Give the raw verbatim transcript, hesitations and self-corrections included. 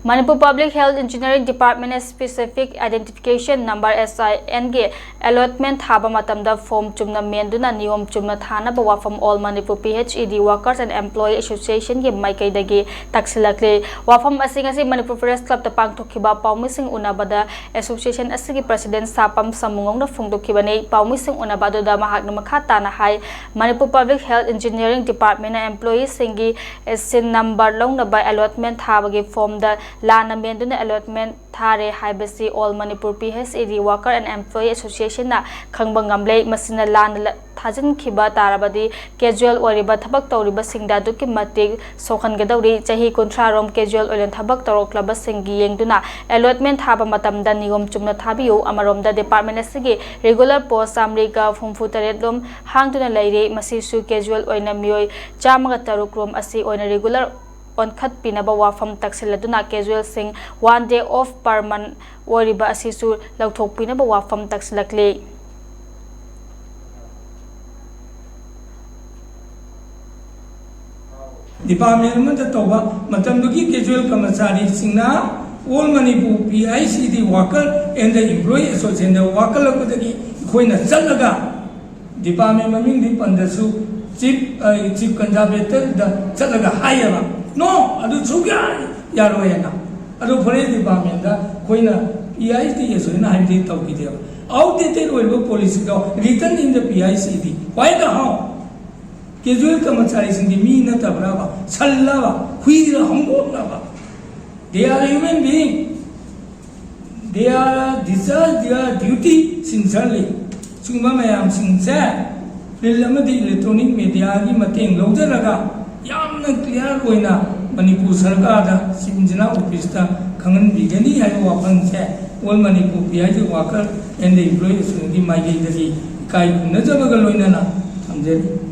Manipur Public Health Engineering Department Specific Identification Number, S I N, ꯒꯤ allotment ꯊꯥꯕ ꯃꯇꯝꯗ form ꯆꯨꯝꯅ ꯃꯦꯟꯗꯨꯅ ꯅꯤꯌꯣꯝ ꯆꯨꯝꯅ ꯊꯥꯅꯕ ꯋꯥꯐꯝ All Manipur P H E D Workers and Employee Association ꯒꯤ ꯃꯥꯏꯀꯩꯗꯒꯤ ꯇꯛꯁꯤꯜꯂꯛꯂꯤ꯫ ꯋꯥꯐꯝ ꯑꯁꯤ ꯉꯁꯤ Manipur Press Club ꯇ ꯄꯥꯡꯊꯣꯛꯈꯤꯕ ꯄꯥꯎꯃꯤꯁꯤꯡ ꯎꯅꯕꯗ association ꯑꯁꯤꯒꯤ president ꯁꯥꯄꯝ ꯁꯥꯃꯨꯉꯧꯅ ꯐꯣꯡꯗꯣꯛꯈꯤꯕꯅꯤ꯫ ꯄꯥꯎꯃꯤꯁꯤꯡ ꯎꯅꯕ ꯑꯗꯨꯗ ꯃꯍꯥꯛꯅ ꯃꯈꯥ ꯇꯥꯅ ꯍꯥꯏ, Manipur Public Health Engineering Department ꯅ employee ꯁꯤꯡꯒꯤ S I N number ꯂꯧꯅꯕ allotment ꯊꯥꯕꯒꯤ form ꯗ ꯂꯥꯟꯅ ꯃꯦꯟꯗꯨꯅ allotment ꯊꯥꯔꯦ ꯍꯥꯏꯕꯁꯤ All Manipur P H E D Worker and Employee Association ꯅ ꯈꯪꯕ ꯉꯝꯂꯦ꯫ ꯃꯁꯤꯅ ꯂꯥꯟꯅ ꯂ-, ꯊꯥꯖꯤꯟꯈꯤꯕ ꯇꯥꯔꯕꯗꯤ casual ꯑꯣꯏꯔꯤꯕ ꯊꯕꯛ ꯇꯧꯔꯤꯕꯁꯤꯡꯗ ꯑꯗꯨꯛꯀꯤ ꯃꯇꯤꯛ ꯁꯣꯛꯍꯟꯒꯗꯧꯔꯤ꯫ ꯆꯍꯤ ꯀꯨꯟꯊ꯭ꯔꯥ ꯔꯣꯝ casual ꯑꯣꯏꯅ ꯊꯕꯛ ꯇꯧꯔꯛꯂꯕꯁꯤꯡꯒꯤ ꯌꯦꯡꯗꯨꯅ allotment ꯊꯥꯕ ꯃꯇꯝꯗ ꯅꯤꯌꯣꯝ ꯆꯨꯝꯅ ꯊꯥꯕꯤꯌꯨ꯫ ꯑꯃꯔꯣꯝꯗ, department ꯑꯁꯤꯒꯤ regular post ꯆꯥꯃꯔꯤꯒ ꯍꯨꯝꯐꯨ ꯇꯔꯦꯠ ꯔꯣꯝ ꯍꯥꯡꯗꯨꯅ ꯂꯩꯔꯤ꯫ ꯃꯁꯤꯁꯨ casual ꯑꯣꯏꯅ ꯃꯤꯑꯣꯏ ꯆꯥꯝꯃꯒ ꯇꯔꯨꯛ ꯔꯣꯝ ꯑꯁꯤ ꯑꯣꯏꯅ regular ꯑꯣꯟꯈꯠꯄꯤꯅꯕ ꯋꯥꯐꯝ ꯇꯛꯁꯤꯜꯂꯗꯨꯅ casual ꯁꯤꯡ one day off per month ꯑꯣꯏꯔꯤꯕ ꯑꯁꯤꯁꯨ ꯂꯧꯊꯣꯛꯄꯤꯅꯕ ꯋꯥꯐꯝ ꯇꯛꯁꯤꯜꯂꯛꯂꯤ꯫ Department ꯑꯃꯗ ꯇꯧꯕ ꯃꯇꯝꯗꯨꯒꯤ casual ꯀꯔꯃꯆꯥꯔꯤꯁꯤꯡꯅ All Manipur P H E D Worker and the Employee Association ꯗ ꯋꯥꯀꯠꯂꯛꯄꯗꯒꯤ ꯑꯩꯈꯣꯏꯅ ꯆꯠꯂꯒ, department ꯃꯃꯤꯡꯗꯤ ꯄꯟꯗ꯭ꯔꯁꯨ, chief, ꯑ, chief conservator ꯗ ꯆꯠꯂꯒ ꯍꯥꯏꯌꯦꯕ, "No, ꯑꯗꯨ ꯁꯨꯛꯌꯥ ꯌꯥꯔꯣꯏ" ꯍꯥꯏꯅ꯫ ꯑꯗꯨ forest department ꯗ ꯑꯩꯈꯣꯏꯅ P H E D ꯁꯣꯏꯅ ꯍꯥꯏꯕꯗꯤ ꯇꯧꯈꯤꯗꯦꯕ꯫ Outdated ꯑꯣꯏꯔꯤꯕ policy ꯗꯣ written in the P H E D꯫ Why the how? Casual ꯀꯔꯃꯆꯥꯔꯤꯁꯤꯡꯗꯤ me ꯅꯠꯇꯕ꯭ꯔꯕ? ꯁꯜꯂꯕ? ꯍꯨꯏꯔ ꯍꯪꯒꯣꯛꯂꯕ? They are human being. They are discharge their duty sincerely. ꯁꯤꯒꯨꯝꯕ ꯃꯌꯥꯝꯁꯤꯡꯁꯦ print ꯑꯃꯗꯤ electronic media ꯒꯤ ꯃꯇꯦꯡ ꯂꯧꯖꯔꯒ ꯌꯥꯝꯅ clear ꯑꯣꯏꯅ ꯃꯅꯤꯄꯨꯔ ꯁꯔꯀꯥꯔꯗ, Chief Engineer Office ꯇ ꯈꯪꯍꯟꯕꯤꯒꯅꯤ ꯍꯥꯏꯕ ꯋꯥꯐꯝꯁꯦ All Manipur P H E D Worker and the Employee Association ꯒꯤ ꯃꯥꯏꯀꯩꯗꯒꯤ ꯏꯀꯥꯏ ꯈꯨꯝꯅꯖꯕꯒ ꯂꯣꯏꯅꯅ ꯊꯝꯖꯔꯤ꯫